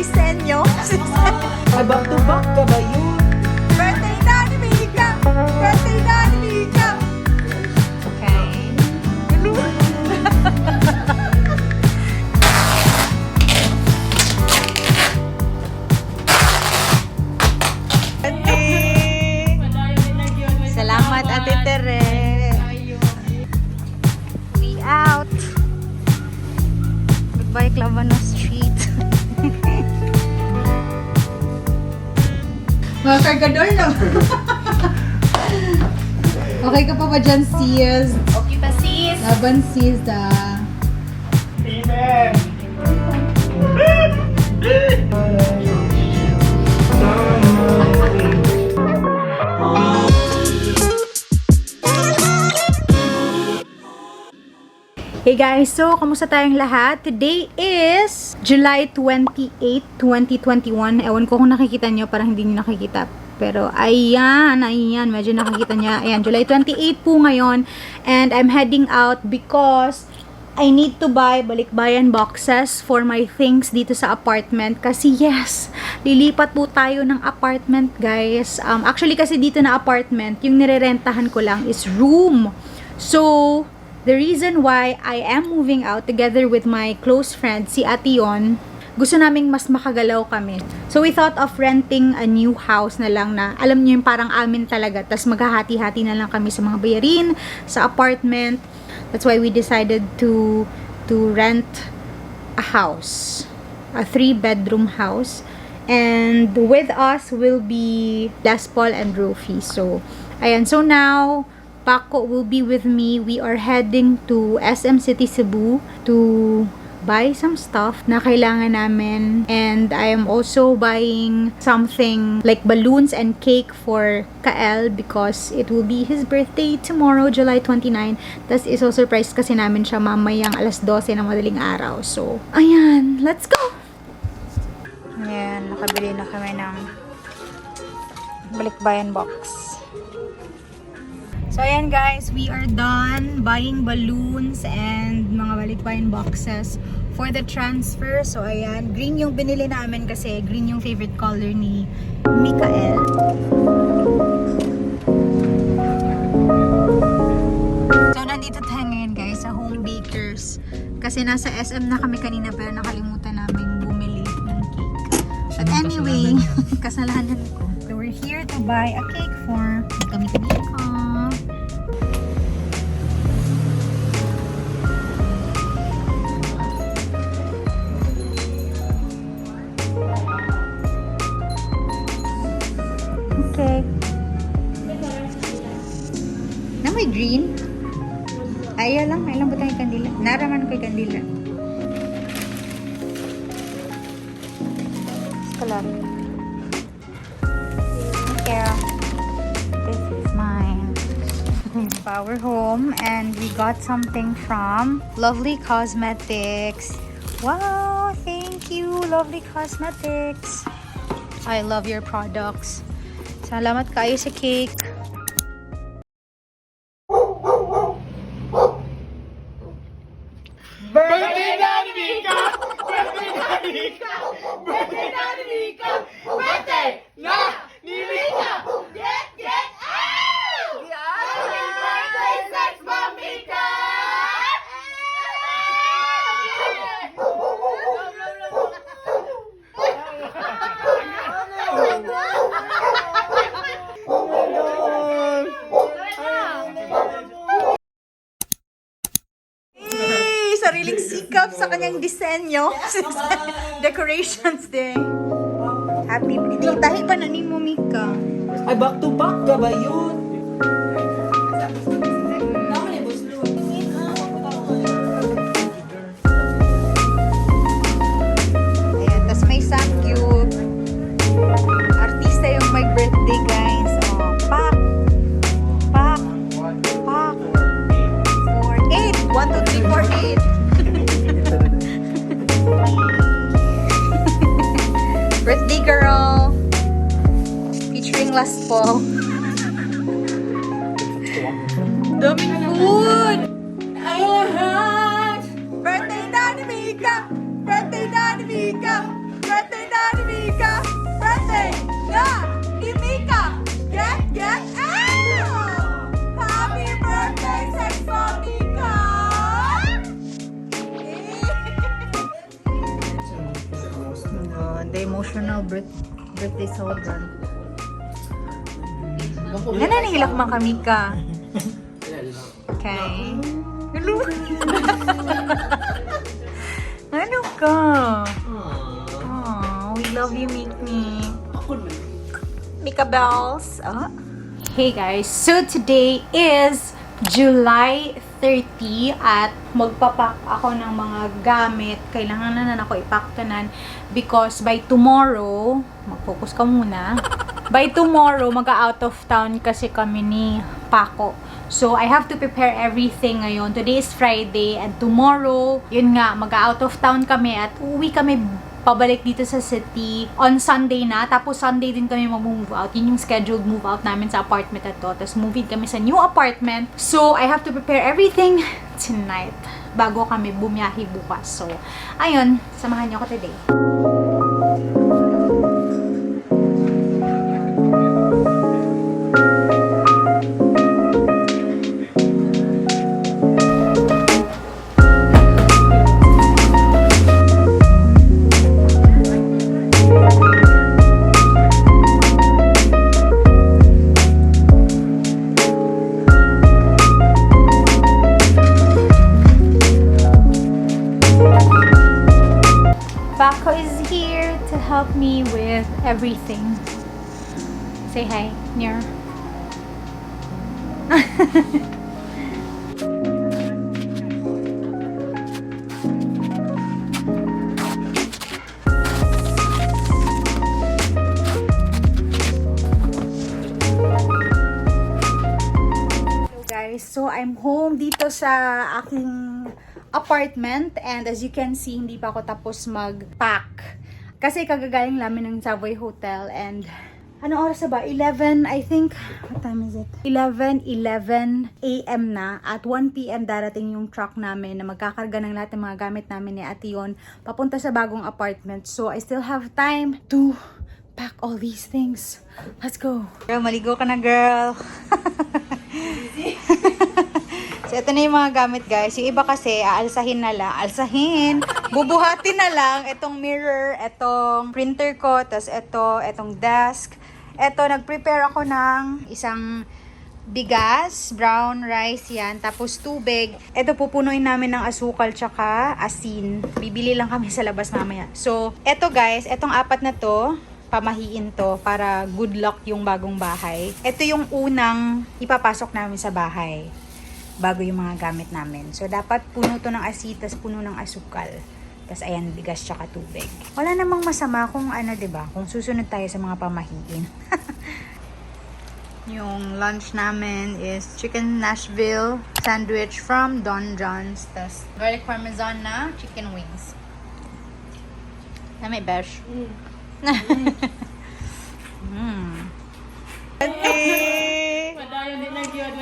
disenyo. Ay, back to back ka ba yun? Birthday na ni Mika! Birthday na ni Mika! Okay. Salamat, Ate Tere. We out. Goodbye, Clavano Street. Mga kargador lang. Okay ka pa ba dyan, sis? Okay pa, sis. Laban, sis, ah. Amen! Hey guys, so kamusta tayong lahat? Today is July 28, 2021. Ewan ko kung nakikita nyo, parang hindi nyo nakikita. Pero ayan, medyo nakikita nyo. Ayan, July 28 po ngayon. And I'm heading out because I need to buy balikbayan boxes for my things dito sa apartment. Kasi yes, lilipat po tayo ng apartment, guys. Actually kasi dito na apartment, yung nirerentahan ko lang is room. So, the reason why I am moving out together with my close friend, si Ate Yon, gusto naming mas makagalaw kami. So, we thought of renting a new house na lang na, alam niyo yung parang amin talaga. Tapos maghahati-hati na lang kami sa mga bayarin, sa apartment. That's why we decided to rent a house. A 3-bedroom house. And with us will be Daspol and Rofi. So, ayan. So, now, Paco will be with me. We are heading to SM City Cebu to buy some stuff na kailangan namin. And I am also buying something like balloons and cake for Kael because it will be his birthday tomorrow, July 29. Tas iso-surprise kasi namin siya mamayang alas 12 ng madaling araw. So, ayan. Let's go! Ayan, nakabili na kami ng balikbayan box. So, ayan guys, we are done buying balloons and mga balikbayan boxes for the transfer. So, ayan, green yung binili namin kasi green yung favorite color ni Mikael. So, nandito tayo ngayon guys sa Home Bakers. Kasi nasa SM na kami kanina pero nakalimutan namin bumili ng cake. But anyway, kasalanan ko. So, we're here to buy a cake for kami kanina. Okay. Na may green? Ay, lang ba tayong kandila? Naraman ko yung kandila. Salam. Okay. This is mine. Power home. And we got something from Lovely Cosmetics. Wow! Thank you, Lovely Cosmetics. I love your products. Salamat kayo sa cake. Birthday na ni Mika! Birthday na ni Mika! Birthday na ni Mika! Birthday na ni Mika! Get out! Happy birthday, sex bomb Mika! Sariling sikap sa kanyang disenyo. Decorations din. Happy birthday. Tahi pa na ni mo, Mika. Ay, back to back ka ba yun? Ayan, tas may samgyup. Artista yung may birthday, guys. Oh, pak! Pak! Pak! 4, 8! 1, 2, 3, 4, 8. Birthday girl featuring Last Fall. Daming food! Ay, lahat! Birthday na ni Mika! Birthday na ni Mika! Birthday na the emotional birthday celebrant. Nananilak man kami ka. Okay. Hello. Ano ka? Oh, we love you, Miki. Mika Bells. Oh. Hey guys, so today is July 30 at magpapak ako ng mga gamit. Kailangan na ako ipaktanan because by tomorrow, mag-focus ka muna. By tomorrow, mag-out of town kasi kami ni Paco. So, I have to prepare everything ngayon. Today is Friday and tomorrow, yun nga, mag-out of town kami at uwi kami pabalik dito sa city on Sunday na. Tapos Sunday din kami mag-move out. Yun yung scheduled move out namin sa apartment na to. Tapos moving kami sa new apartment. So, I have to prepare everything tonight bago kami bumiyahe bukas. So, ayun, samahan niyo ako today. Paco is here to help me with everything. Say hi, Nir. Hello guys, so I'm home dito sa aking apartment and as you can see, hindi pa ako tapos mag-pack. Kasi kagagaling namin ng Savoy Hotel and ano oras na ba? 11, I think. What time is it? 11 a.m. na at 1 p.m. darating yung truck namin na magkakarga ng lahat ng mga gamit namin ni Ate Yon papunta sa bagong apartment. So, I still have time to pack all these things. Let's go. Girl, maligo ka na, girl. So, ito na yung mga gamit, guys. Yung iba kasi, aalsahin na lang. Alsahin! Bubuhatin na lang. Itong mirror, itong printer ko, tas itong desk. Ito, nag-prepare ako ng isang bigas, brown rice yan, tapos tubig. Ito, pupunuin namin ng asukal tsaka asin. Bibili lang kami sa labas mamaya. So, ito guys, itong apat na to, pamahiin to para good luck yung bagong bahay. Ito yung unang ipapasok namin sa bahay bago yung mga gamit namin. So, dapat puno to ng asin, tas puno ng asukal. Tas, ayan, bigas tsaka tubig. Wala namang masama kung ano, diba? Kung susunod tayo sa mga pamahiin. Yung lunch namin is chicken Nashville sandwich from Don John's. Tas, garlic parmesan na chicken wings. Na may besh. Ate!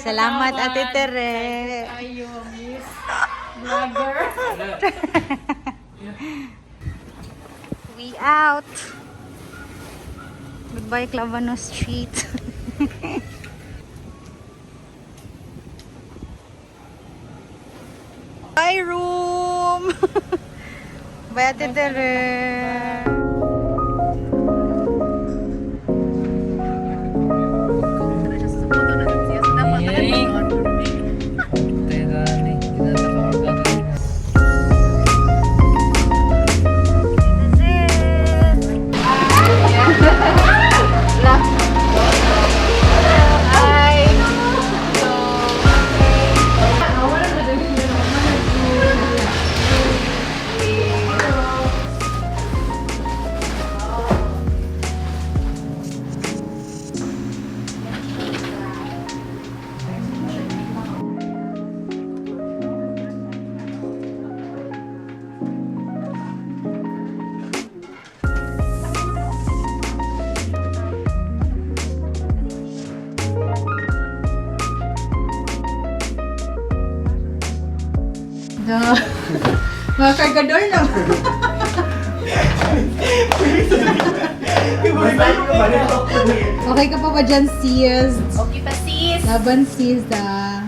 Salamat, Ate Tere. Ayo, Miss Vlogger. We out. Goodbye, Clavano Street. Bye, room. Bye, Ate Tere. Mga kargador na. Okay ka pa ba dyan, sis? Okay pa, sis. Laban, sis, ah.